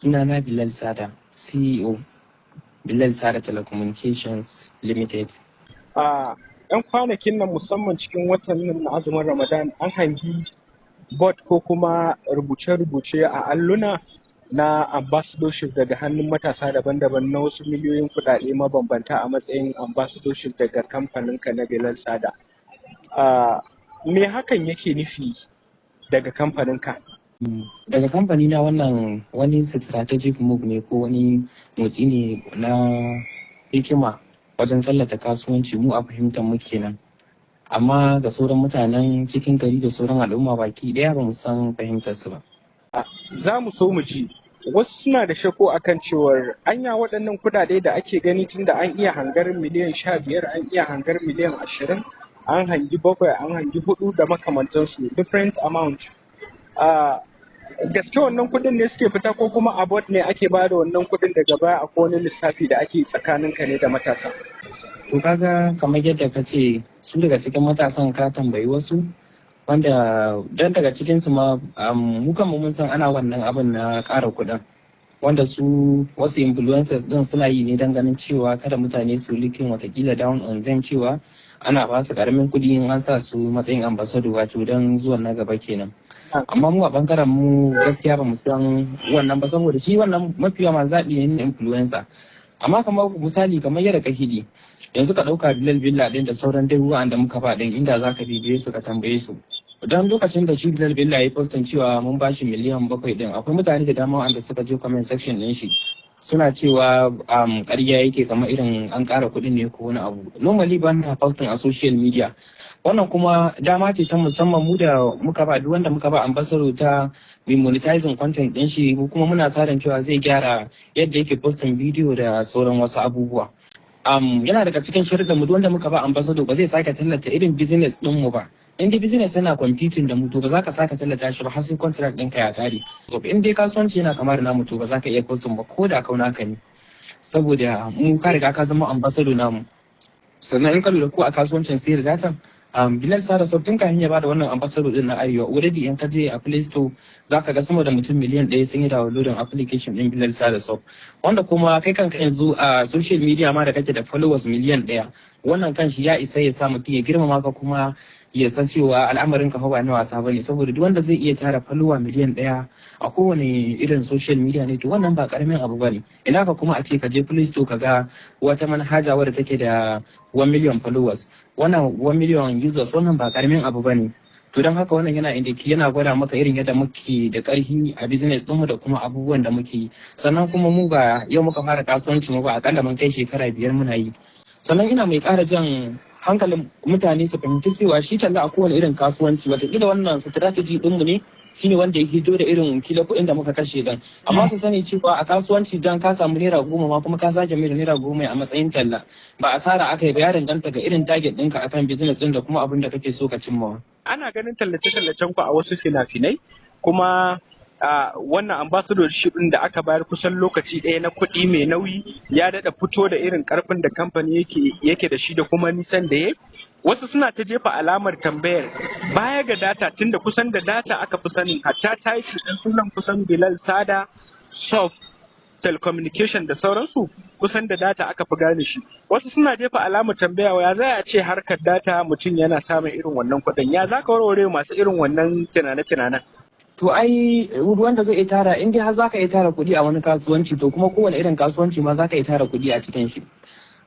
Sunana Bilal Sada, CEO, Bilal Sada Telecommunications Limited. A 'yan kwanakin nan, musamman cikin watan nan na azumin Ramadan, an hangi board ko kuma rubuce-rubuce a alluna na ambassadorship daga hannun matasa daban-daban na wasu miliyoyin kuɗaɗe mabambanta a matsayin ambassadorship daga kamfaninka na Bilal Sada. Me hakan yake nufi daga kamfaninka? Daga kamfani na, wannan wani strategic move ne ko wani motsi ne na hikima wajen tallata kasuwanci, mu a fahimtar mu kenan. Amma ga sauran mutanen cikin gari da sauran al'umma baki ɗaya, ba mu san fahimtar su ba. Za mu so mu ji, wasu suna da shakku akan cewar anya waɗannan kuɗaɗe da ake gani, tunda an iya hangar miliyan 15, an iya hangar miliyan 20, an hangi 7, an hangi 4 da makamantansu, different amount. Gaske wannan kuɗin ne suke fita, ko kuma a board ne ake ba da wannan kuɗin, daga baya akwai wani lissafi da ake tsakaninka ne da matasa? To, kaga kamar yadda ka ce, su daga cikin matasan ka tambayi wasu wanda dan daga cikin su ma mu kanmu mun san ana wannan abin na ƙara kuɗin, wanda su wasu influencers din suna yi ne don ganin cewa kada mutane su looking watakila down on them, cewa ana ba su karamin kuɗi in an sa su matsayin ambassador, wato don zuwan na gaba kenan. Amma mu a bangaren mu, gaskiya ba mu san wannan ba, saboda shi wannan mafi yawa zaɓi ne na influencer. Amma kamar misali, kamar yadda ka hidi yanzu, ka ɗauka Bilal Billa ɗin da sauran dai wa'anda muka ba ɗin, inda za ka bibiye su ka tambaye su, don lokacin da shi Bilal Billa ya postin cewa mun bashi miliyan 7 ɗin, akwai mutane da dama wanda suka je comment section ɗin shi suna cewa ƙarya yake, kamar irin an ƙara kuɗin ne ko wani abu. Normally ban na posting a social media. Wannan kuma dama ce ta musamman mu da muka ba duk wanda muka ba ambassador ta mai monetizing content ɗin shi, kuma muna sa ran cewa zai gyara yadda yake posting bidiyo da sauran wasu abubuwa. Yana daga cikin sharuɗan mu, duk wanda muka ba ambassador ba zai sake tallata irin business ɗin mu ba. In dai business yana competing da mu, to ba za ka sake tallata shi ba har sai contract ɗinka ya kare. So in dai kasuwanci yana kamar namu, to ba za ka iya posting ba ko da kauna ka ne, saboda mu ka riga ka zama ambassador namu. Sannan in ka lura, ko a kasuwancin sayar da data, Bilal Sada Soft, tun kafin ya bada wannan ambassador din na Arewa, already in ka je a Play Store zaka ga sama da mutum miliyan 1 sun yi downloading application din Bilal Sada Soft, wanda kuma kai kanka yanzu a social media ma da kake da followers miliyan 1, wannan kanshi ya isa ya sa mutum ya girmama ka kuma ya san cewa al'amarin ka fa ba na wasa bane, saboda duk wanda zai iya tara follower miliyan 1 a kowane irin social media ne, to wannan ba karamin abu bane. Ina ka kuma a ce ka je Play Store ka ga wata manhaja wadda take da 1 million followers, wannan 1 million users, wannan ba karamin abu bane. To don haka wannan yana inda yana gwada maka irin yadda muke da karfi a business ɗinmu da kuma abubuwan da muke yi. Sannan kuma mu ba yau muka fara kasuwanci mu ba, akalla mun kai shekara 5 muna yi. Sannan ina mai ƙara jan hankalin mutane su fahimci cewa shi talla a kowane irin kasuwanci, wataƙila wannan strategy ɗinmu ne shine wanda ya hito da irin kila kuɗin da muka kashe din, amma su sani cewa a kasuwanci, dan ka samu naira 10 ma kuma ka sake mai da naira 10 a matsayin talla, ba asara aka yi ba. Ya danganta ga irin target ɗinka akan business ɗin da kuma abin da kake so ka cimmawa. Ana ganin tallace-tallacen ku a wasu fina-finai, kuma wannan ambassadorship ɗin da aka bayar kusan lokaci ɗaya na kuɗi mai nauyi ya daɗa fito da irin ƙarfin da kamfani yake da shi da kuma nisan da ya. Wasu suna ta jefa alamar tambayar, baya ga data, tunda kusan da data aka fi sanin, hatta title ɗin sunan kusan Bilal Sada Soft Telecommunication da sauransu, kusan da data aka fi gane shi. Wasu suna jefa alamar tambaya, ya za a ce harkar data mutum yana samun irin wannan kuɗin? Ya za ka warware masu irin wannan tunane-tunanen? To ai wanda zai iya tara, in dai har zaka iya tara kuɗi a wani kasuwanci, to kuma kowane irin kasuwanci ma zaka iya tara kuɗi a cikin shi.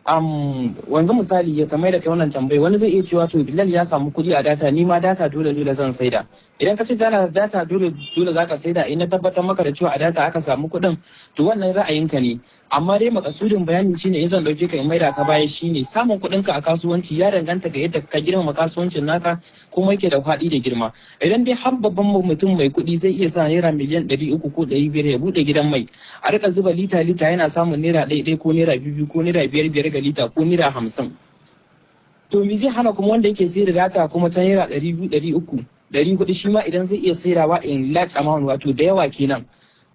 Wanzu misali, ya kamar da kai wannan tambayi, wani zai iya cewa, to Bilal ya samu kuɗi a data, ni ma data dole dole zan saida. Idan ka ce data dole dole zaka saida, in na tabbatar maka da cewa a data aka samu kuɗin, to wannan ra'ayinka ne. Amma dai makasudin bayani shine, in zan dauke ka in maida ka baya, shine samun kuɗin ka a kasuwanci ya danganta ga yadda ka girmama kasuwancin naka kuma yake da faɗi da girma. Idan dai har babban mutum mai kuɗi zai iya sa naira miliyan 300 ko 500 ya buɗe gidan mai, a rika zuba lita lita, yana samun naira ɗaya ɗaya ko naira biyu ko naira biyar biyar ga lita ko naira 50, to me zai hana kuma wanda yake sayar da data kuma ta naira 200, 300, 400, shi ma idan zai iya sayarwa in large amount, wato da yawa kenan,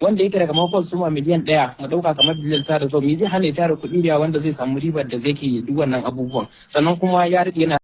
wanda yake da kamar customer miliyan 1, mu dauka kamar Bilal Sada, so me zai hana ya tara kuɗi da wanda zai samu ribar da zai ke duk wannan abubuwan? Sannan kuma ya rike yana